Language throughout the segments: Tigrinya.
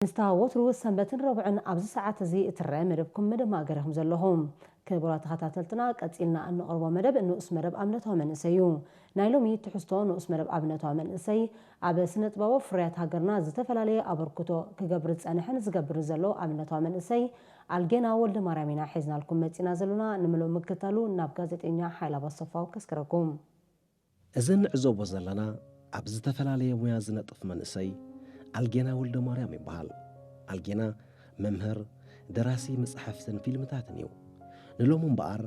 ንስታ ወትሩ ሰንበትን ረቡዕን ኣብዚ ሰዓት እዚ እትረአ መደብኩም መደብ ማእገር ኢኹም ዘለኹም። ክቡራት ተኸታተልትና፣ ቀጺልና እንቕርቦ መደብ ንኡስ መደብ ኣብነታዊ መንእሰይ እዩ። ናይ ሎሚ ትሕዝቶ ንኡስ መደብ ኣብነታዊ መንእሰይ፣ ኣብ ስነ ጥበባዊ ፍርያት ሃገርና ዝተፈላለየ ኣበርክቶ ክገብር ዝጸንሐን ዝገብርን ዘሎ ኣብነታዊ መንእሰይ ኣልጌና ወልደ ማርያም ኢና ሒዝናልኩም መጺና ዘሎና። ንምሉእ ምክታሉ ናብ ጋዜጠኛ ሓይላ ባሰፋው ከስክረኩም። እዚ እንዕዘቦ ዘለና ኣብ ዝተፈላለየ ሙያ ዝነጥፍ መንእሰይ ኣልጌና ወልደ ማርያም ይበሃል። ኣልጌና መምህር፣ ደራሲ መጻሕፍትን ፊልምታትን እዩ። ንሎሚ እምበኣር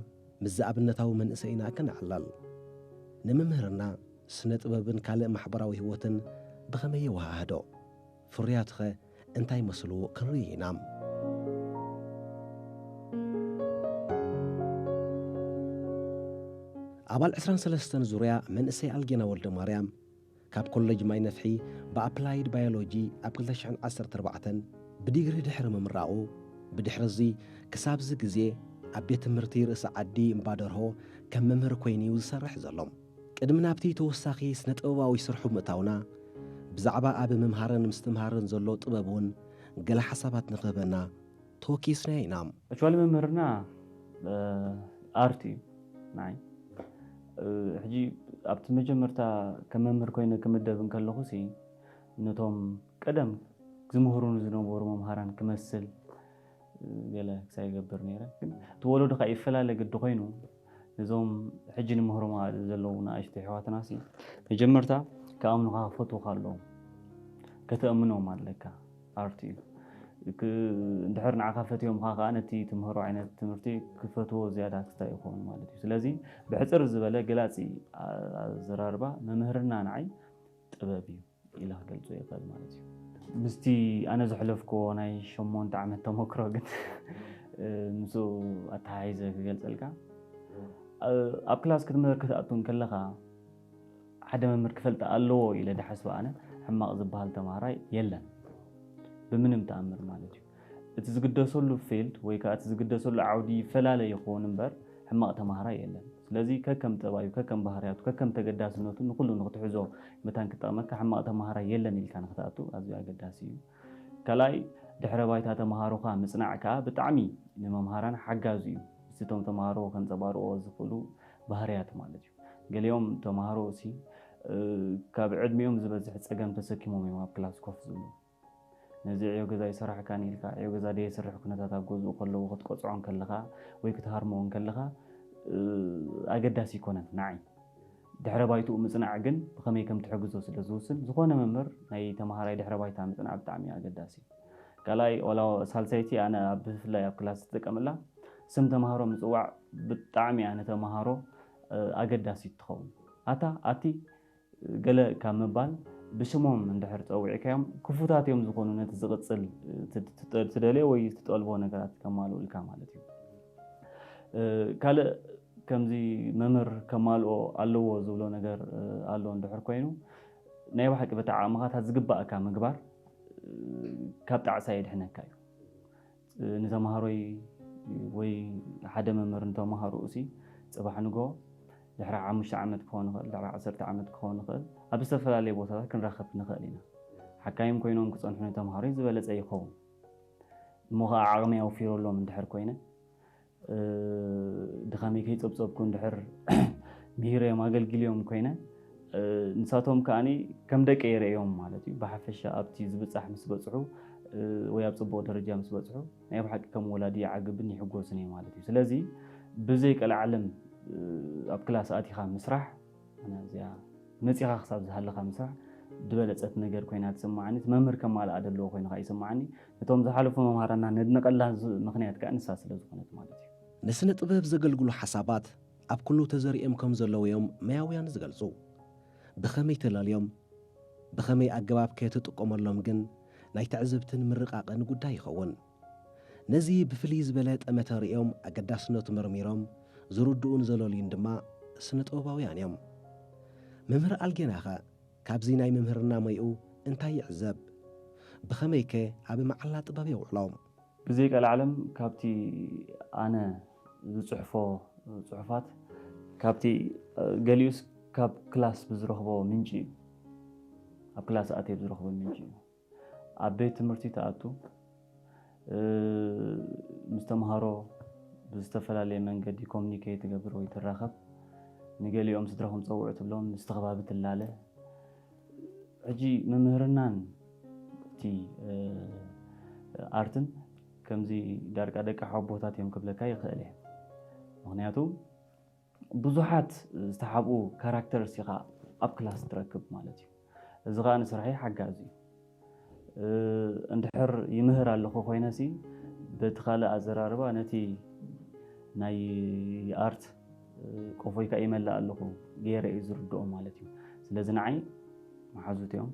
ምስዚ ኣብነታዊ መንእሰይና ከነዕለል። ንምምህርና፣ ስነ ጥበብን ካልእ ማሕበራዊ ህይወትን ብኸመይ የወሃህዶ? ፍርያትኸ እንታይ መስሉ ክንርኢ ኢና። ኣባል ዕስራን ሰለስተን ዙርያ መንእሰይ ኣልጌና ወልደ ማርያም ካብ ኮሌጅ ማይ ነፍሒ ብኣፕላይድ ባዮሎጂ ኣብ ክልተ ሽሕን ዓሰርተ ኣርባዕተን ብዲግሪ ድሕሪ ምምራቑ፣ ብድሕሪ እዚ ክሳብዚ ግዜ ኣብ ቤት ትምህርቲ ርእሲ ዓዲ እምባደርሆ ከም መምህር ኮይኑ እዩ ዝሰርሕ ዘሎ። ቅድሚ ናብቲ ተወሳኺ ስነ ጥበባዊ ስርሑ ምእታውና፣ ብዛዕባ ኣብ ምምሃርን ምስትምሃርን ዘሎ ጥበብ እውን ገለ ሓሳባት ንክህበና ተወኪስናዮ ኢና። ኣክቹዋሊ መምህርና ኣርት እዩ ንዓይ። ሕጂ ኣብቲ መጀመርታ ከም መምህር ኮይነ ክምደብ እንከለኹ ሲ ነቶም ቀደም ዝምህሩኒ ዝነበሩ መምሃራን ክመስል ገለ ክሳይ ይገብር ነይረ። ግን እቲ ወለዶ ከዓ ይፈላለ ግዲ ኮይኑ ነዞም ሕጂ ንምህሮም ዘለዉ ንኣሽቱ ኣሕዋትና ሲ መጀመርታ ክኣምኑኻ ክፈትዉኻ ኣለዎም። ከተእምኖም ኣለካ። ኣርት እዩ። እንድሕር ንዓኻ ፈትዮም ከዓ ነቲ ትምህሮ ዓይነት ትምህርቲ ክፈትዎ ዝያዳ ክስታይ ይኸውን ማለት እዩ። ስለዚ ብሕፅር ዝበለ ገላፂ ኣዘራርባ መምህርና ንዓይ ጥበብ እዩ ኢለ ክገልፆ ይኽእል ማለት እዩ። ምስቲ ኣነ ዘሕለፍክዎ ናይ ሸሞንተ ዓመት ተመክሮ ግን ምስ ኣተሓሒዘ ክገልፀልካ ኣብ ክላስ ክትምህር ክትኣቱ እንከለኻ ሓደ መምህር ክፈልጥ ኣለዎ ኢለ ድሓስብ ኣነ ሕማቕ ዝበሃል ተምሃራይ የለን ብምንም ተኣምር ማለት እዩ። እቲ ዝግደሰሉ ፊልድ ወይ ከዓ እቲ ዝግደሰሉ ዓውዲ ይፈላለ ይኸውን እምበር ሕማቕ ተምሃራይ የለን። ስለዚ ከከም ጠባዩ፣ ከከም ባህርያቱ፣ ከከም ተገዳስነቱ ንኩሉ ንክትሕዞ መታን ክጠቕመካ ሕማቕ ተምሃራይ የለን ኢልካ ንክትኣቱ ኣዝዩ ኣገዳሲ እዩ። ካልኣይ ድሕረ ባይታ ተምሃሮኻ ምፅናዕ ከዓ ብጣዕሚ ንመምሃራን ሓጋዚ እዩ። ምስቲ እቶም ተምሃሮ ከንፀባርቕዎ ዝኽእሉ ባህርያት ማለት እዩ። ገሊኦም ተምሃሮ እሲ ካብ ዕድሚኦም ዝበዝሕ ፀገም ተሰኪሞም እዮም ኣብ ክላስ ኮፍ ዝብሉ። ነዚ ዕዮ ገዛ ይሰራሕካን ኢልካ ዕዮ ገዛ ደየስርሕ ኩነታት ኣብ ገዝኡ ከለዉ ክትቀፅዖ እንከለኻ ወይ ክትሃርሞ እንከለኻ ኣገዳሲ ይኮነን ንዓይ። ድሕረ ባይትኡ ምፅናዕ ግን ብኸመይ ከም ትሕግዞ ስለ ዝውስን ዝኾነ መምህር ናይ ተምሃራይ ድሕረ ባይታ ምፅናዕ ብጣዕሚ ኣገዳሲ እዩ። ካልኣይ ዋላ ሳልሳይቲ ኣነ ብፍላይ ኣብ ክላስ ዝጥቀመላ ስም ተምሃሮ ምፅዋዕ ብጣዕሚ እያ ንተምሃሮ ኣገዳሲት ትኸውን። ኣታ ኣቲ ገለ ካብ ምባል ብሽሞም እንድሕር ፀዊዕካዮም ክፉታት እዮም ዝኾኑ ነቲ ዝቕፅል ትደልዮ ወይ ትጠልቦ ነገራት ከማልኡልካ ማለት እዩ። ካልእ ከምዚ መምህር ከማልኦ ኣለዎ ዝብሎ ነገር ኣሎ እንድሕር ኮይኑ ናይ ብሓቂ በታ ዓቕምኻ እታ ዝግባእካ ምግባር ካብ ጣዕሳ የድሕነካ እዩ። ንተምሃሮይ ወይ ሓደ መምህር ንተምሃሮኡ ሲ ፅባሕ ንጎ ድሕሪ ሓሙሽተ ዓመት ክኸውን ይኽእል፣ ድሕሪ ዓሰርተ ዓመት ክኸውን ይኽእል፣ ኣብ ዝተፈላለየ ቦታታት ክንራኸብ ንኽእል ኢና። ሓካይም ኮይኖም ክፀንሑ ንተምሃሮይ ዝበለፀ ይኸውን። እሞ ከዓ ዓቕሚ ኣውፊረሎም እንድሕር ኮይነ ድኻመይ ከይፀብፀብኩ እንድሕር ምሂረዮም ኣገልጊልዮም ኮይነ ንሳቶም ከዓኒ ከም ደቂ የርእዮም ማለት እዩ። ብሓፈሻ ኣብቲ ዝብፃሕ ምስ በፅሑ ወይ ኣብ ፅቡቕ ደረጃ ምስ በፅሑ ናይ ብሓቂ ከም ወላዲ ይዓግብን ይሕጎስን እየ ማለት እዩ። ስለዚ ብዘይ ቀልዓለም ኣብ ክላስ ኣቲኻ ምስራሕ ኣነ እዚኣ መፂኻ ክሳብ ዝሃለኻ ምስራሕ ዝበለፀት ነገር ኮይና ትስምዓኒ። እቲ መምህር ከማልኣ ዘለዎ ኮይኑ ከዓ ይስምዓኒ። ነቶም ዝሓለፉ መምሃራና ነድንቐላ ምኽንያት ከዓ ንሳ ስለ ዝኾነት ማለት እዩ። ንስነ ጥበብ ዘገልግሉ ሓሳባት ኣብ ኩሉ ተዘሪኦም ከም ዘለዉ እዮም መያውያን ዝገልጹ። ብኸመይ ተላልዮም፣ ብኸመይ ኣገባብ ከ ትጥቀመሎም ግን ናይ ትዕዝብትን ምርቓቕን ጉዳይ ይኸውን። ነዚ ብፍልይ ዝበለ ጠመተ ርእዮም ኣገዳስነቱ መርሚሮም ዝርድኡን ዘለልዩን ድማ ስነ ጥበባውያን እዮም። መምህር ኣልጌናኸ ካብዚ ናይ ምምህርና ሞይኡ እንታይ ይዕዘብ? ብኸመይከ ኣብ መዓላ ጥበብ የውዕሎ? ብዘይቀልዓለም ካብቲ ኣነ ዝፅሕፎ ፅሑፋት ካብቲ ገሊኡስ ካብ ክላስ ብዝረኽቦ ምንጪ እዩ። ኣብ ክላስ ኣትየ ብዝረኽቦ ምንጪ እዩ። ኣብ ቤት ትምህርቲ ትኣቱ፣ እ፣ ምስ ተምሃሮ ብዝተፈላለየ መንገዲ ኮሚኒኬት ትገብር ወይ ትራኸብ። ንገሊኦም ስድራኹም ጸውዑ ትብሎም፣ ምስቲ ከባቢ ትላለ። ሕጂ ምምህርናን እቲ፣ እ፣ ኣርትን ከምዚ ዳርቃ ደቂ ሓቦታት እዮም ክብለካ ይኽእል እየ። ምኽንያቱ ብዙሓት ዝተሓብኡ ካራክተርስ ኢኻ ኣብ ክላስ ትረክብ ማለት እዩ። እዚ ኸኣ ንስርሐይ ሓጋዚ እዩ። እ፣ እንድሕር ይምህር ኣለኹ ኮይነሲ፣ በቲ ካልእ ኣዘራርባ ነቲ ናይ ኣርት፣ እ፣ ቆፎይ ከኣ ይመልእ ኣለኹ ገይረ እዩ ዝርድኦም ማለት እዩ። ስለዚ ንዓይ መሓዙት እዮም፣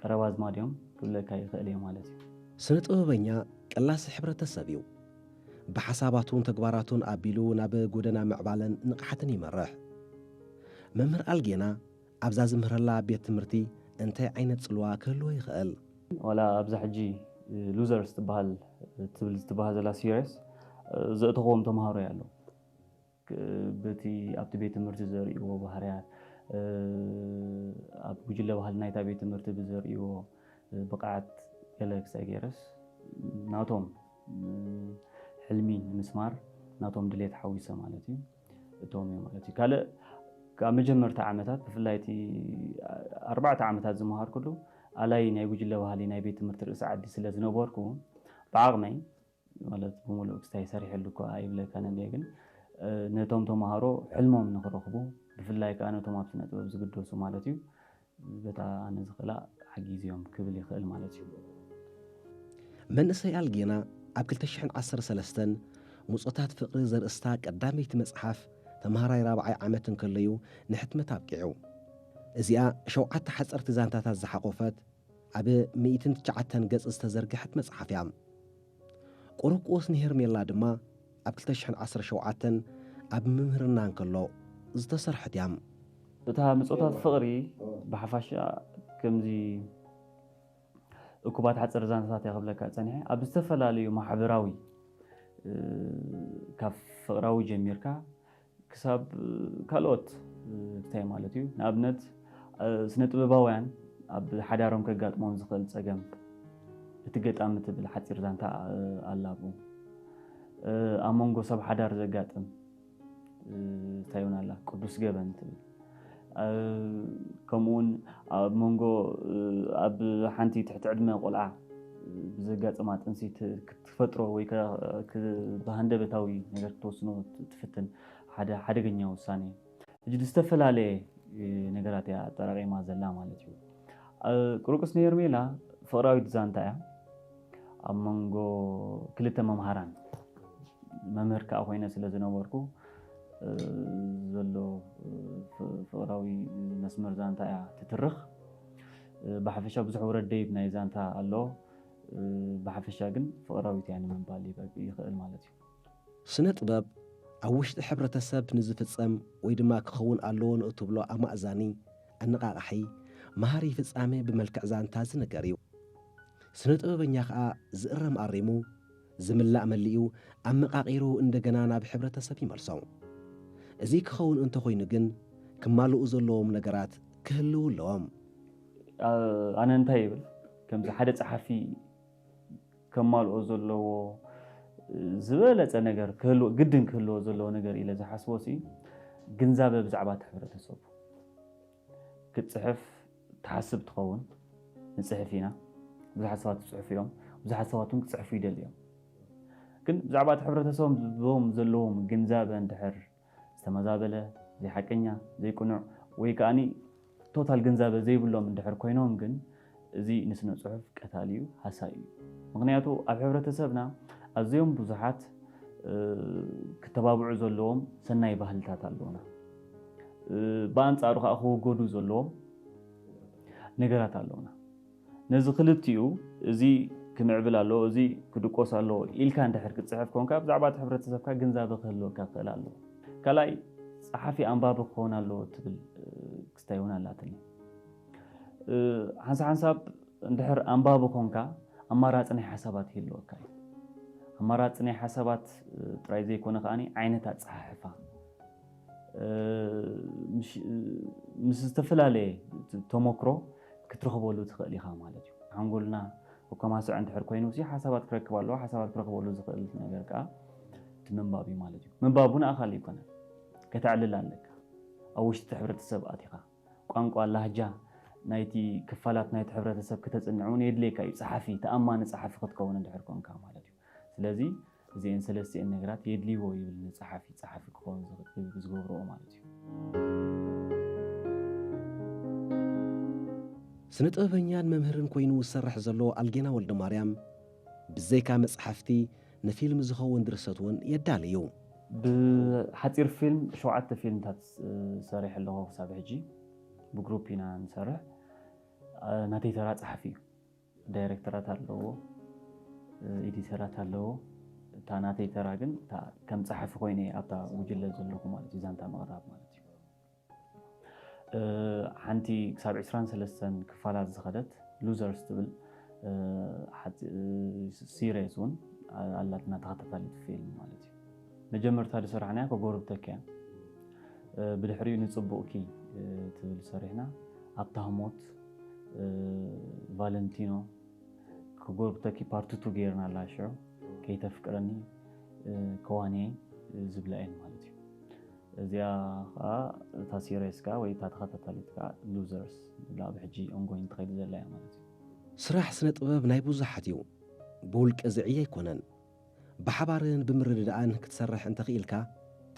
ቀረባ ኣዝማድ እዮም ክብለካ ይኽእል እየ ማለት እዩ። ስነ ጥበበኛ ቀላሲ ሕብረተሰብ እዩ። ብሓሳባቱን ተግባራቱን ኣቢሉ ናብ ጎደና ምዕባለን ንቕሓትን ይመርሕ። መምህር ኣልጌና ኣብዛ ዝምህረላ ቤት ትምህርቲ እንታይ ዓይነት ጽልዋ ክህልዎ ይኽእል? ዋላ ኣብዛ ሕጂ ሉዘርስ ትበሃል ትብል ትበሃል ዘላ ሲሪስ ዘእተኽዎም ተምሃሮ ኣለዉ። ክ-፣ በቲ ኣብቲ ቤት ትምህርቲ ዘርእይዎ ባህርያት፣ እ፣ ኣብ ጉጅለ ባህሊ ናይታ ቤት ትምህርቲ ብዘርእይዎ፣ እ፣ ብቕዓት ገለ ክሳይ ገይረስ ናቶም፣ እ፣ ሕልሚ ንምስማር ናቶም ድሌት ሓዊሰ ማለት እዩ። እቶም እዮም ማለት እዩ። ካልእ ካብ መጀመርታ ዓመታት ብፍላይ እቲ ኣርባዕተ ዓመታት ዝመሃርኩሉ ኣላይ ናይ ጉጅለ ባህሊ ናይ ቤት ትምህርቲ ርእሲ ዓዲ ስለ ዝነበርኩ ብዓቕመይ ማለት ብምሉእ ክስታይ ሰሪሐሉ እኳ ኣይብለካን እንድየ፣ ግን፣ እ፣ ነቶም ተምሃሮ ሕልሞም ንኽረኽቡ፣ ብፍላይ ከኣ ነቶም ኣብ ስነ ጥበብ ዝግደሱ ማለት እዩ፣ በታ ኣነ ዝኽእላ ሓጊዝዮም ክብል ይኽእል ማለት እዩ። መንእሰይ ኣልጌና ኣብ ክልተ ሽሕን ዓሰርተ ሰለስተን ምጾታት ፍቕሪ ዘርእስታ ቀዳመይቲ መጽሓፍ ተምሃራይ ራብዓይ ዓመት እንከለዩ ንሕትመት ኣብቂዑ። እዚኣ ሸውዓተ ሓጸርቲ ዛንታታት ዝሓቖፈት ኣብ ሚእትን ትሽዓተን ገጽ ዝተዘርግሐት መጽሓፍ እያ። ቁሩብ ክወስኒ ሄርሜላ ድማ ኣብ ክልተ ሽሕን ዓሰርተ ሸውዓተን ኣብ ምምህርና እንከሎ ዝተሰርሐት እያ። እታ ምጾታት ፍቕሪ ብሓፋሻ ከምዚ እኩባት ሓጸር ዛንታታት እያ ክብለካ ጸኒሐ። ኣብ ዝተፈላለዩ ማሕበራዊ፣ እ፣ ካብ ፍቕራዊ ጀሚርካ ክሳብ፣ እ፣ ካልኦት፣ እ፣ እንታይ ማለት እዩ? ንኣብነት፣ እ፣ ስነ ጥበባውያን ኣብ ሓዳሮም ከጋጥሞም ዝኽእል ጸገም፣ እቲ ገጣሚ ትብል ሓጺር ዛንታ፣ እ፣ ኣላ ኣብኡ። እ፣ ኣብ መንጎ ሰብ ሓዳር ዘጋጥም፣ እ፣ እንታይ እውን ኣላ፣ ቅዱስ ገበን ትብል። እ፣ ከምኡውን ኣብ መንጎ፣ እ፣ ኣብ ሓንቲ ትሕቲ ዕድመ ቆልዓ፣ እ፣ ብዘጋጥማ ጥንሲ ት-፣ ክትፈጥሮ ወይ ከ-፣ ክ-፣ ብሃንደበታዊ ነገር ክትወስኖ ት-፣ ትፍትን ሓደ ሓደገኛ ውሳኔ። ሕጂ ዝተፈላለየ፣ እ፣ ነገራት እያ ኣጠራቒማ ዘላ ማለት እዩ። እ፣ ቁሩብ ክወስኒ ሄርሜላ ፍቕራዊት ዛንታ እያ። ኣብ መንጎ ክልተ መምሃራን፣ መምህር ከኣ ኮይነ ስለ ዝነበርኩ፣ እ፣ ዘሎ፣ እ፣ ፍ-፣ ፍቕራዊ መስመር ዛንታ እያ ትትርኽ። እ፣ ብሓፈሻ ብዙሕ ውረድ ደይብ ናይ ዛንታ ኣሎ። እ፣ ብሓፈሻ ግን ፍቕራዊት እያ ንምባል ይበ-፣ ይኽእል ማለት እዩ። ስነ ጥበብ ኣብ ውሽጢ ሕብረተሰብ ንዝፍጸም ወይ ድማ ክኸውን ኣለዎ ንእትብሎ ኣማእዛኒ፣ ኣነቓቓሒ፣ መሃሪ ፍጻሜ ብመልክዕ ዛንታ ዝንገር እዩ። ስነ ጥበበኛ ኸኣ ዝእረም ኣሪሙ፣ ዝምላእ መሊኡ፣ ኣመቓቒሩ እንደገና ናብ ሕብረተሰብ ይመልሶ። እዚ ክኸውን እንተኾይኑ ግን፣ ክማልኡ ዘለዎም ነገራት ክህልዉ ኣለዎም። ኣ-፣ ኣነ እንታይ ይብል? ከምዚ ሓደ ጸሓፊ ከማልኦ ዘለዎ ዝበለጸ ነገር ክህልዎ፣ ግድን ክህልዎ ዘለዎ ነገር ኢለ ዝሓስቦ ሲ፣ ግንዛበ ብዛዕባ እቲ ሕብረተሰቡ። ክትጽሕፍ ትሓስብ ትኸውን፣ ንጽሕፍ ኢና። ብዙሓት ሰባት ይጽሕፉ እዮም፣ ብዙሓት ሰባት እውን ክጽሕፉ ይደልዩ እዮም። ግን ብዛዕባ እቲ ሕብረተሰቦም ዘለዎም ግንዛበ እንድሕር ዝተመዛበለ፣ ዘይሓቀኛ፣ ዘይቅኑዕ ወይ ከኣኒ ቶታል ግንዛበ ዘይብሎም እንድሕር ኮይኖም ግን፣ እዚ ንስነ ጽሑፍ ቀታሊ እዩ፣ ሃሳይ እዩ። ምኽንያቱ ኣብ ሕብረተሰብና ኣዝዮም ብዙሓት፣ እ፣ ክተባብዑ ዘለዎም ሰናይ ባህልታት ኣለዉና። እ፣ ብኣንጻሩ ከኣ ክውገዱ ዘለዎም ነገራት ኣለዉና። ነዚ ክልቲኡ፣ እዚ ክምዕብል ኣለዎ፣ እዚ ክድቆስ ኣለዎ ኢልካ እንድሕር ክትጽሕፍ ኮንካ፣ ብዛዕባ እቲ ሕብረተሰብካ ግንዛበ ክህልወካ ክኽእል ኣለዎ። ካልኣይ፣ ጸሓፊ ኣንባቢ ክኸውን ኣለዎ ትብል፣ እ፣ ክስታይ እውን ኣላትኒ። እ፣ ሓንሳብ ሓንሳብ እንድሕር ኣንባቢ ኮንካ፣ ኣማራጺ ናይ ሓሳባት ይህልወካ እዩ። ኣማራጺ ናይ ሓሳባት፣ እ፣ ጥራይ ዘይኮነ ከኣኒ ዓይነት ኣጸሓሕፋ፣ እ፣ ምሽ-፣ እ፣ ምስ ዝተፈላለየ ት-፣ ተመክሮ ክትረኽበሉ ትኽእል ኢኻ ማለት እዩ። ሓንጎልና ከማስዕ እንድሕር ኮይኑ ሲ ሓሳባት ክረክብ ኣለዎ። ሓሳባት ክረክበሉ ዝኽእል ነገር ከዓ እቲ ምንባብ እዩ ማለት እዩ። ምንባብ እውን ኣኻሊ ኣይኮነን፣ ከተዕልል ኣለካ። ኣብ ውሽጢ እቲ ሕብረተሰብ ኣቲኻ ቋንቋ፣ ላህጃ ናይቲ ክፋላት ናይቲ ሕብረተሰብ ክተፅንዕ እውን የድልየካ እዩ። ፀሓፊ፣ ተኣማኒ ፀሓፊ ክትከውን እንድሕር ኮንካ ማለት እዩ። ስለዚ እዚአን ሰለስቲአን ነገራት የድልይዎ ይብል ንፀሓፊ፣ ፀሓፊ ክኸውን ዝገብርኦ ማለት እዩ። ስነ ጥበበኛን መምህርን ኮይኑ ዝሰርሕ ዘሎ ኣልጌና ወልደማርያም ብዘይካ መፅሓፍቲ ንፊልም ዝኸውን ድርሰት እውን የዳሊ እዩ። ብሓፂር ፊልም ሸውዓተ ፊልምታት ሰሪሐ ኣለኹ ክሳብ ሕጂ። ብግሩፕ ኢና ንሰርሕ። ናተይ ተራ ፀሓፊ እዩ። ዳይሬክተራት ኣለዎ፣ ኤዲተራት ኣለዎ። እታ ናተይ ተራ ግን ከም ፀሓፊ ኮይነ ኣብታ ጉጅለ ዘለኹ ማለት እዩ። ዛንታ ምቕራብ ማለት እዩ። ሓንቲ ክሳብ ዕስራን ሰለስተን ክፋላት ዝኸደት ሉዘርስ ትብል ሲሪስ እውን ኣላትና፣ ተኸታታሊት ፊልም ማለት እዩ። መጀመርታ ዝሰራሕናያ ከጎርብተኪ እያ። ብድሕሪኡ ንፅቡቕኪ ትብል ሰሪሕና። ኣብታ ህሞት ቫለንቲኖ፣ ከጎርብተኪ ፓርት ቱ ገይርና ኣላ ሽዑ፣ ከይተፍቅረኒ፣ ከዋንየይ ዝብላ እየን ማለት እዩ። እዚኣ ከዓ እታ ሲሪስ ከዓ ወይ እታ ተኸታታሊት ከዓ ሉዘርስ ዝብላ ኣብ ሕጂ ኦንጎይን ትኸይድ ዘላ እያ ማለት እዩ። ስራሕ ስነ ጥበብ ናይ ብዙሓት እዩ። ብውልቂ ዝዕየ ኣይኮነን። ብሓባርን ብምርድዳእን ክትሰርሕ እንተኽኢልካ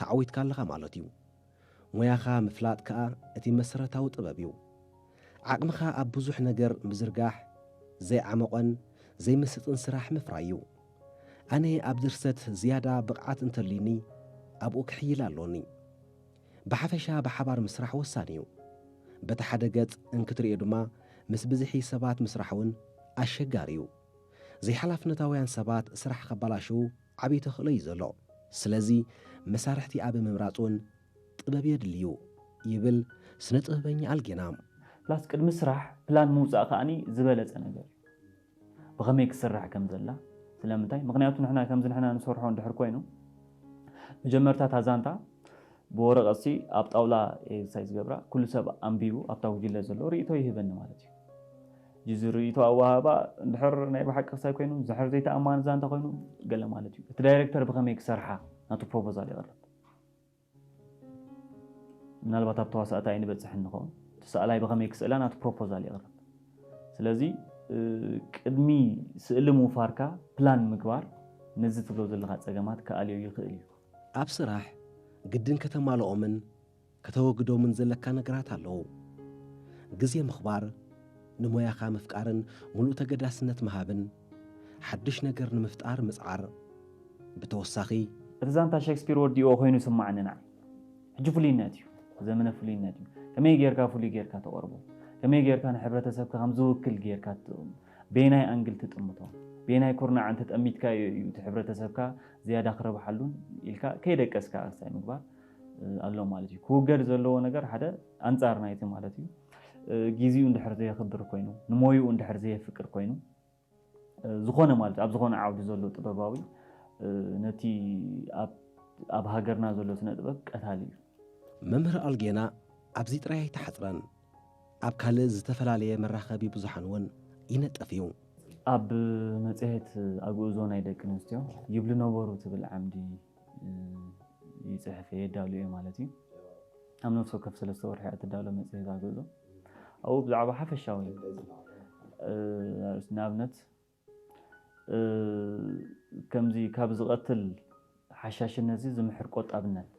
ተዓዊትካ ኣለኻ ማለት እዩ። ሞያኻ ምፍላጥ ከኣ እቲ መሰረታዊ ጥበብ እዩ። ዓቕምኻ ኣብ ብዙሕ ነገር ምዝርጋሕ ዘይዓመቖን ዘይምስጥን ስራሕ ምፍራይ እዩ። ኣነ ኣብ ድርሰት ዝያዳ ብቕዓት እንተልዩኒ ኣብኡ ክሕይል ኣሎኒ። ብሓፈሻ ብሓባር ምስራሕ ወሳኒ እዩ። በቲ ሓደ ገጽ እንክትርእዮ ድማ ምስ ብዝሒ ሰባት ምስራሕ እውን ኣሸጋሪ እዩ። ዘይሓላፍነታውያን ሰባት ስራሕ ከባላሽዉ ዓብዪ ተኽእሎ እዩ ዘሎ። ስለዚ መሳርሕቲ ኣብ ምምራጽ እውን ጥበብ የድሊ እዩ ይብል ስነ ጥበበኛ ኣልጌና። ፕላስ ቅድሚ ስራሕ ፕላን ምውፃእ ከዓኒ ዝበለፀ ነገር እዩ። ብኸመይ ክስራሕ ከም ዘላ ስለምንታይ? ምክንያቱ ንሕና ከምዚ ንሕና ንሰርሖ እንድሕር ኮይኑ መጀመርታ እታ ዛንታ ብወረቐትሲ ኣብ ጣውላ ኤክሰርሳይዝ ዝገብራ ኩሉ ሰብ ኣንቢቡ ኣብታ ጉጅለ ዘሎ ርእይቶ ይህበኒ ማለት እዩ። እዚ ርእይቶ ኣወሃባ እንድሕር ናይ ብሓቂ ክሳይ ኮይኑ፣ እንድሕር ዘይተኣማኒ ዛንታ ኮይኑ ገለ ማለት እዩ። እቲ ዳይሬክተር ብኸመይ ክሰርሓ ናቱ ፕሮፖዛል የቕርብ። ምናልባት ኣብ ተዋሳእቲ ኣይንበፅሕን ንኸውን። እቲ ሰኣላይ ብኸመይ ክስእላ ናቱ ፕሮፖዛል የቕርብ። ስለዚ ቅድሚ ስእሊ ምውፋርካ ፕላን ምግባር ነዚ ትብሎ ዘለኻ ፀገማት ክኣልዮ ይኽእል እዩ። ኣብ ስራሕ ግድን ከተማልኦምን ከተወግዶምን ዘለካ ነገራት ኣለዉ። ግዜ ምኽባር፣ ንሞያኻ ምፍቃርን ምሉእ ተገዳስነት ምሃብን፣ ሓድሽ ነገር ንምፍጣር ምጽዓር። ብተወሳኺ። እቲ ዛንታ ሸክስፒር ወዲእዎ ኮይኑ ይስማዓኒ ንዓይ። ሕጂ ፍሉይነት እዩ፣ ዘመነ ፍሉይነት እዩ። ከመይ ጌርካ ፍሉይ ጌርካ ተቐርቦ፣ ከመይ ጌርካ ንሕብረተሰብካ ከም ዝውክል ጌርካ በየናይ ኣንግል ትጥምቶ፣ በየናይ ኩርናዕ እንተጠሚትካዮ እዩ እቲ ሕብረተሰብካ ዝያዳ ክረብሓሉን ኢልካ ከይደቀስካ ክሳይ ምግባር ኣሎ ማለት እዩ። ክውገድ ዘለዎ ነገር ሓደ ኣንጻር ናይቲ ማለት እዩ። ግዚኡ እንድሕር ዘየኽብር ኮይኑ፣ ንሞይኡ እንድሕር ዘየፍቅር ኮይኑ፣ ዝኾነ ማለት ኣብ ዝኾነ ዓውዲ ዘሎ ጥበባዊ ነቲ ኣብ ሃገርና ዘሎ ስነ ጥበብ ቀታሊ እዩ። መምህር ኣልጌና ኣብዚ ጥራይ ኣይተሓጽረን። ኣብ ካልእ ዝተፈላለየ መራኸቢ ብዙሓን እውን ይነጥፍ እዩ። ኣብ መጽሔት ኣግእዞ ናይ ደቂ ኣንስትዮ ይብሉ ነበሩ ትብል ዓምዲ ይጽሕፍ እየ፣ የዳሉ እየ ማለት እዩ። ኣብ ነፍሲ ወከፍ ሰለስተ ወርሒ እትዳሎ መጽሔት ኣግእዞ ኣብኡ ብዛዕባ ሓፈሻዊ ንኣብነት ከምዚ ካብ ዝቐትል ሓሻሽነት እዚ ዝምሕር ቆጣብነት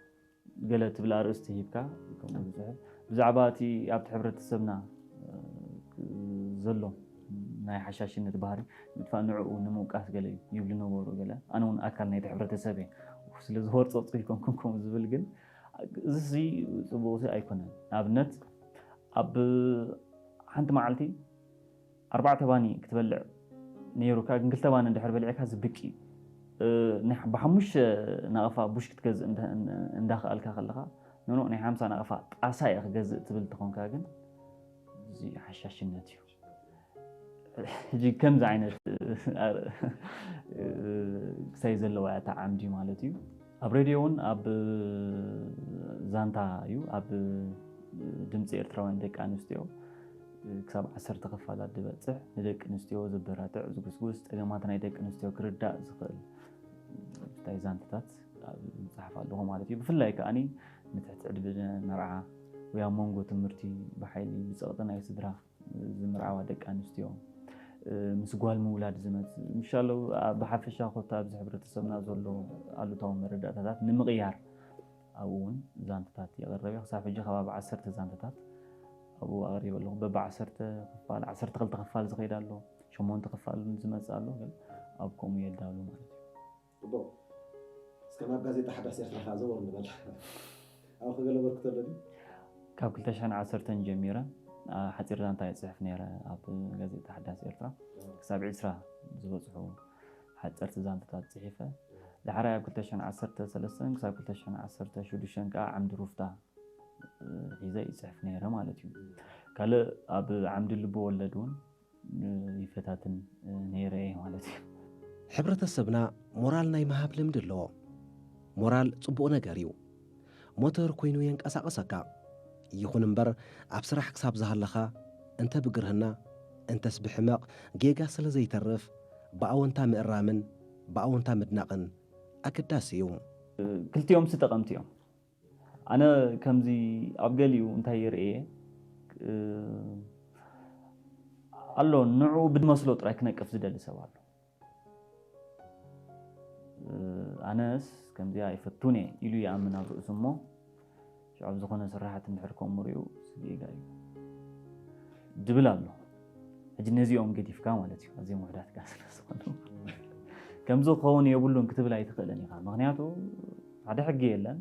ገለ ትብል ኣርእስቲ ሂብካ ከምኡ ዝፅሕፍ ብዛዕባ እቲ ኣብቲ ሕብረተሰብና ዘሎ ናይ ሓሻሽነት ባህሪ ምጥፋእ ንዕኡ ንምውቃስ ገለ ይብሉ ነበሩ ገለ ኣነ እውን ኣካል ናይቲ ሕብረተሰብ እየ ስለ ዝወርፀ ፅኢኮንኩም ከምኡ ዝብል ግን እዚ ፅቡቅ ኣይኮነን ንኣብነት ኣብ ሓንቲ መዓልቲ ኣርባዕተ ባኒ ክትበልዕ ነይሩካ ግን ክልተ ባኒ እንድሕር በሊዕካ ዝብቂ እዩ። ብሓሙሽተ ናቕፋ ቡሽ ክትገዝእ እንዳኽኣልካ ከለኻ ኖኖ ናይ ሓምሳ ናቕፋ ጣሳ እየ ክገዝእ ትብል ተኾንካ ግን እዚ ሓሻሽነት እዩ። ሕጂ ከምዚ ዓይነት ክሳይ ዘለዋ እያ እታ ዓምዲ ማለት እዩ። ኣብ ሬድዮ እውን ኣብ ዛንታ እዩ ኣብ ድምፂ ኤርትራውያን ደቂ ኣንስትዮ ክሳብ ዓሰርተ ክፋላት ዝበፅሕ፣ ንደቂ ኣንስትዮ ዘበራትዕ፣ ዝጉስጉስ፣ ፀገማት ናይ ደቂ ኣንስትዮ ክርዳእ ዝኽእል እንታይ ዛንታታት ኣብ- ይፅሕፍ ኣለኹ ማለት እዩ። ብፍላይ ከዓኒ ንትሕቲ ዕድመ መርዓ ወይ ኣብ መንጎ ትምህርቲ ብሓይሊ ብፀቕጢ ናይ ስድራ ዝምርዓዋ ደቂ ኣንስትዮ፣ ምስ ጓል ምውላድ ዝመፅእ ምሻለው ብሓፈሻ ኮታ ኣብዚ ሕብረተሰብና ዘሎ ኣሉታዊ መረዳእታታት ንምቕያር ኣብኡ እውን ዛንታታት የቕርብ እየ። ክሳብ ሕጂ ከባቢ ዓሰርተ ዛንታታት ኣብኡ ኣቕሪበ ኣለኹ። በቢ ዓሰርተ ክፋል፣ ዓሰርተ ክልተ ክፋል ዝኸይድ ኣሎ፣ ሸሞንተ ክፋል እውን ዝመፅእ ኣሎ። ግን ኣብ ከምኡ የዳሉ ማለት እዩ። ጽቡቕ። እስከ ናብ ጋዜጣ ሓዳስ ኤርትራ ከኣ ዘወር ንበል። ኣብ ክገለ በርክቶ ኣሎ ድዩ? ካብ ክልተ ሽሕን ዓሰርተን ጀሚረ ኣ፣ ሓፂር ዛንታ ይፅሕፍ ነይረ ኣብ ጋዜጣ ሓዳስ ኤርትራ። ክሳብ ዕስራ ዝበፅሑ ሓፀርቲ ዛንታታት ፅሒፈ። ዳሕራይ ኣብ ክልተ ሽሕን ዓሰርተ ሰለስተን ክሳብ ክልተ ሽሕን ዓሰርተ ሽዱሽተን ከዓ ዓምዲ ሩፍታ እ፣ ሒዘ ይፅሕፍ ነይረ ማለት እዩ። ካልእ ኣብ ዓምዲ ልቢ ወለድ እውን እ፣ ይፈታትን እ፣ ነይረ እየ ማለት እዩ። ሕብረተሰብና ሞራል ናይ ምሃብ ልምዲ ኣለዎ። ሞራል ጽቡቕ ነገር እዩ። ሞተር ኮይኑ የንቀሳቕሰካ። ይኹን እምበር ኣብ ስራሕ ክሳብ ዝሃለኻ እንተ ብግርህና እንተስ ብሕመቕ ጌጋ ስለ ዘይተርፍ ብኣወንታ ምእራምን ብኣወንታ ምድናቕን ኣገዳሲ እዩ። ክልቲኦም ሲ ጠቐምቲ እዮም። ኣነ ከምዚ ኣብ ገሊኡ እንታይ ይርእየ እ፣ ኣሎ ንዕኡ ብድመስሎ ጥራይ ክነቅፍ ዝደሊ ሰብ ኣሎ። እ፣ ኣነስ ከምዚኣ ኣይፈቱን እየ ኢሉ ይኣምን ኣብ ርእሱ እሞ ሽዑ ኣብ ዝኾነ ስራሓት እንድሕር ከምኡ ሪኡ ስጌጋ እዩ ድብል ኣሎ። ሕጂ ነዚኦም ገዲፍካ ማለት እዩ ኣዝዮም ውሕዳት ጋር ስለዝኾኑ ከምዚ ክኸውን የብሉን ክትብል ኣይትኽእልን ኢኻ። ምክንያቱ ሓደ ሕጊ የለን።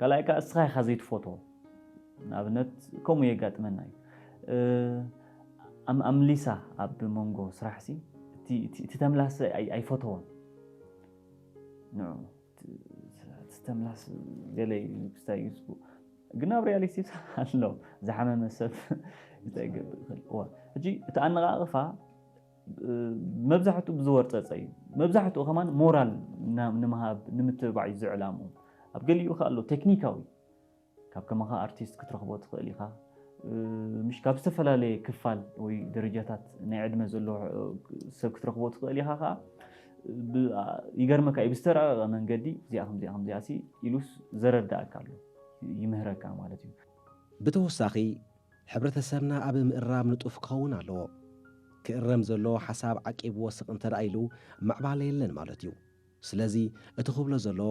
ካልኣይ ከዓ እስኻ ኢኻ ዘይትፈትዎ። ንኣብነት ከምኡ የጋጥመና እዩ። እ፣ ኣም- ኣምሊሳ ኣብ መንጎ ስራሕ ሲ እቲ- እቲ እቲ ተምላስ ኣይ- ኣይፈተዎን። ንዑ እቲ- እቲ ተምላስ ገለ እዩ ክስታይ እዩ ዝብሉ። ግን ኣብ ሪያሊቲ ኣሎ ዝሓመመ ሰብ እንታይ ይገብር ይኽእል። እዋ፣ ሕጂ እቲ ኣነቓቕፋ እ፣ መብዛሕትኡ ብዝወርፀፀ እዩ። መብዛሕትኡ ከማን ሞራል ና- ንምሃብ ንምትብባዕ እዩ ዝዕላሙ። ኣብ ገሊኡ ከ ኣሎ ቴክኒካዊ ካብ ከማኻ ኣርቲስት ክትረኽቦ ትኽእል ኢኻ። እ፣ ምሽ ካብ ዝተፈላለየ ክፋል ወይ ደረጃታት ናይ ዕድመ ዘሎ እ፣ ሰብ ክትረኽቦ ትኽእል ኢኻ ከዓ ብ- ኣ- ይገርመካ እዩ ብዝተረቐቐ መንገዲ እዚኣ ከምዚኣ ከምዚኣ ሲ ኢሉስ ዘረዳእካ ኣሎ ይምህረካ ማለት እዩ። ብተወሳኺ ሕብረተሰብና ኣብ ምእራም ንጡፍ ክኸውን ኣለዎ። ክእረም ዘለዎ ሓሳብ ዓቂብዎ ስቕ እንተ ደኣ ኢሉ ምዕባለ የለን ማለት እዩ። ስለዚ እቲ ክብሎ ዘለዎ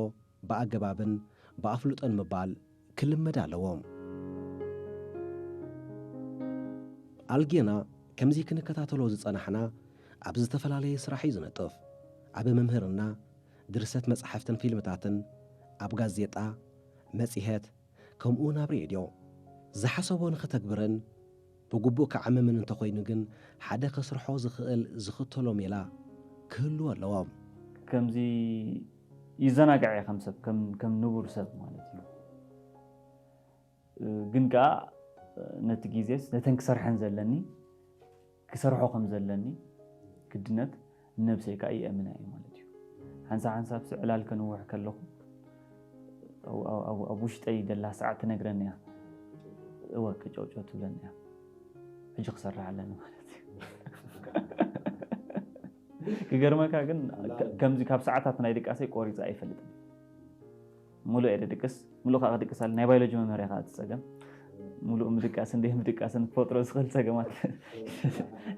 ብኣገባብን ብኣፍልጦን ምባል ክልመድ ኣለዎ። ኣልጌና ከምዚ ክንከታተሎ ዝጸናሕና ኣብ ዝተፈላለየ ስራሕ እዩ ዝነጥፍ። ኣብ ምምህርና፣ ድርሰት መጻሕፍትን ፊልምታትን፣ ኣብ ጋዜጣ፣ መጺሄት፣ ከምኡውን ኣብ ሬድዮ ዝሓሰቦ ንኸተግብርን ብግቡእ ክዓምምን እንተኾይኑ ግን ሓደ ከስርሖ ዝኽእል ዝኽተሎ ሜላ ክህልዎ ኣለዎ። ከምዚ ይዘናጋዕ እየ ከም ሰብ ከም ከም ንቡር ሰብ ማለት እዩ። ግን ከዓ ነቲ ግዜስ ነተን ክሰርሐን ዘለኒ ክሰርሖ ከም ዘለኒ ግድነት ንነብሰይ ከዓ ይእምና እየ ማለት እዩ። ሓንሳብ ሓንሳብ ሲ ዕላል ከንውሕ ከለኹ ኣብ- ኣብ- ኣብ- ኣብ ውሽጠይ ደላ ሰዓት ትነግረኒ እያ። እወ ቅጨውጨው ትብለኒ እያ። ሕጂ ክሰርሕ ኣለኒ ማለት እዩ። ክገርመካ ግን ከ- ከምዚ ካብ ሰዓታት ናይ ድቃሰይ ቆሪፀ ኣይፈልጥን። ሙሉእ እየ ድቅስ ሙሉእ ከዓ ክድቅስ ኣለ ናይ ባዮሎጂ መምህር እየ ከዓ እቲ ፀገም ሙሉእ ምድቃስን ደይ ምድቃስን ክፈጥሮ ዝኽእል ፀገማት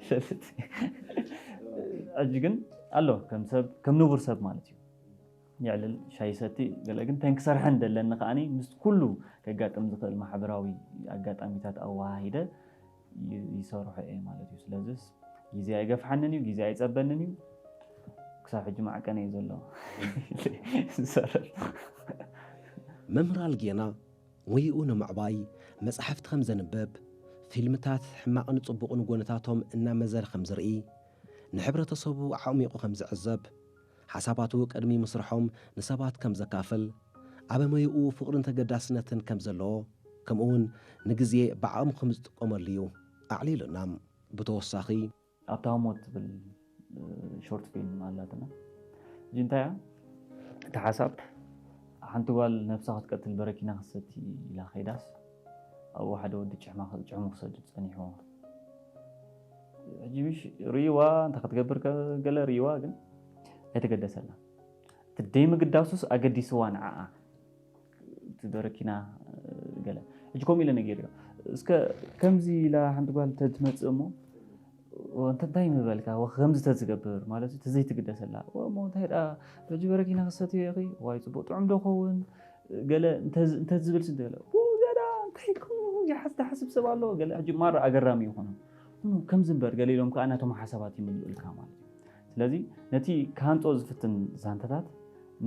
ይፈልጥ። ሕጂ ግን ኣሎ ከም ሰብ ከም ንቡር ሰብ ማለት እዩ። የዕልል ሻይ ሰቲ ገለ ግን ተንክሰርሐን ደለኒ ከዓኒ ምስ ኩሉ ከጋጥም ዝኽእል ማሕበራዊ ኣጋጣሚታት ኣወሃሂደ ይ- ይሰርሖ እየ ማለት እዩ። ስለዚስ ግዜ ኣይገፍሓንን እዩ፣ ግዜ ኣይፀበንን እዩ። ክሳብ ሕጂ ማዕቀን እዩ ዘሎ። ዝሰርሕ መምህር ኣልጌና ሙይኡ ንምዕባይ መጻሕፍቲ ከም ዘንብብ፣ ፊልምታት ሕማቕን ጽቡቕን ጎንታቶም እናመዘነ ከም ዝርኢ፣ ንሕብረተሰቡ ኣዕሚቑ ከም ዝዕዘብ፣ ሓሳባቱ ቅድሚ ምስርሖም ንሰባት ከም ዘካፍል፣ ኣብ መይኡ ፍቕርን ተገዳስነትን ከም ዘለዎ፣ ከምኡውን ንግዜ ብዓቕሙ ከም ዝጥቀመሉ እዩ ኣዕሊሉና። ብተወሳኺ፣ ኣብታ ህሞት ትብል ሾርት ፊልም ኣላትና። እዚ እንታይ እያ? እቲ ሓሳብ ሓንቲ ጓል ነብሳ ክትቀትል በረኪና ክትሰቲ ኢላ ከይዳስ ኣብኡ ሓደ ወዲ ጭሕማ ጭሕሙ ክሰድድ ጸኒሕዎ። ሕጂ ምሽ ርእይዋ እንተ ክትገብር ከ- ገለ ርእይዋ ግን ኣይተገደሰላ። እቲ ደይምግዳሱስ ኣገዲስዋ ንዓኣ። እቲ በረኪና ገለ ሕጂ ከምኡ ኢለ ነጊርዮ። እስከ ከምዚ ኢላ ሓንቲ ጓል ተትመጽእ እሞ እንተ እንታይ ምበልካ ከምዚ ተዝገብር ማለት እዩ ተዘይትግደሰላ እሞ እንታይ ዳ ሕጂ በረኪና ክሰትዮ ኢኺ ዋይ ጽቡቅ ጥዑም ዶ ኸውን ገለ እንተዝብል ስንት ገለ ዝያዳ እንታይ ይሓስብ ሰብ ኣሎ ገለ ሕጂ ማራ ኣገራሚ ይኾኑ ከምዚ እምበር ገለ ኢሎም ከዓ ናቶም ሓሳባት ይምልኡልካ ማለት እዩ። ስለዚ ነቲ ክሃንጾ ዝፍትን ዛንታታት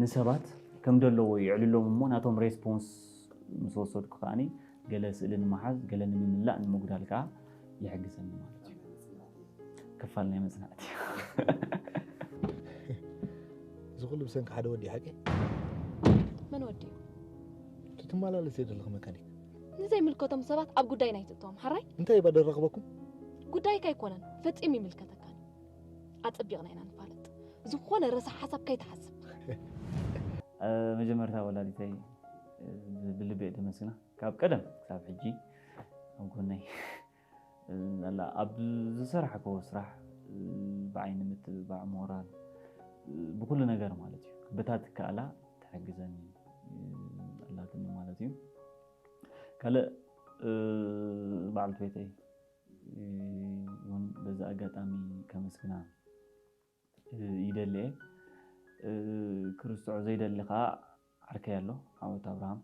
ንሰባት ከም ደለዎ ይዕልሎም እሞ ናቶም ሬስፖንስ ምስ ወሰድኩ ከዓኒ ገለ ስእሊ ንምሓዝ ገለ ንምምላእ ንምጉዳል ከዓ ይሕግዘኒ ማለት እዩ። ክፋል ናይ መጽናዕቲ እዚ ኩሉ ብሰንኪ ሓደ ወዲ ሓቂ መን ወዲኡ ትመላለስ ዘለኽ መካኒክ ንዘይምልከቶም ሰባት ኣብ ጉዳይ ናይ ትእትዎም ሓራይ እንታይ ባደረኽበኩም ጉዳይካ ኣይኮነን ፈጺሙ ይምልከተካን ኣጸቢቕና ኢና ንፋለጥ ዝኾነ ረሳሕ ሓሳብ ከይትሓስብ መጀመርታ ወላዲተይ ብልቢ እየ ደመስግና ካብ ቀደም ክሳብ ሕጂ ኣብ ጎነይ ኣላ ኣብ ዝሰራሕክዎ ስራሕ ብዓይኒ ምትብባዕ ሞራል ብኩሉ ነገር ማለት እዩ በታ ትከኣላ ትሕግዘኒ ኣላትኒ ማለት እዩ ካልእ በዓልቲ ቤተይ እውን በዚ ኣጋጣሚ ከመስግና ይደሊ እየ ክርስትዖ ዘይደሊ ከዓ ዓርከይ ኣሎ ዓወት ኣብርሃም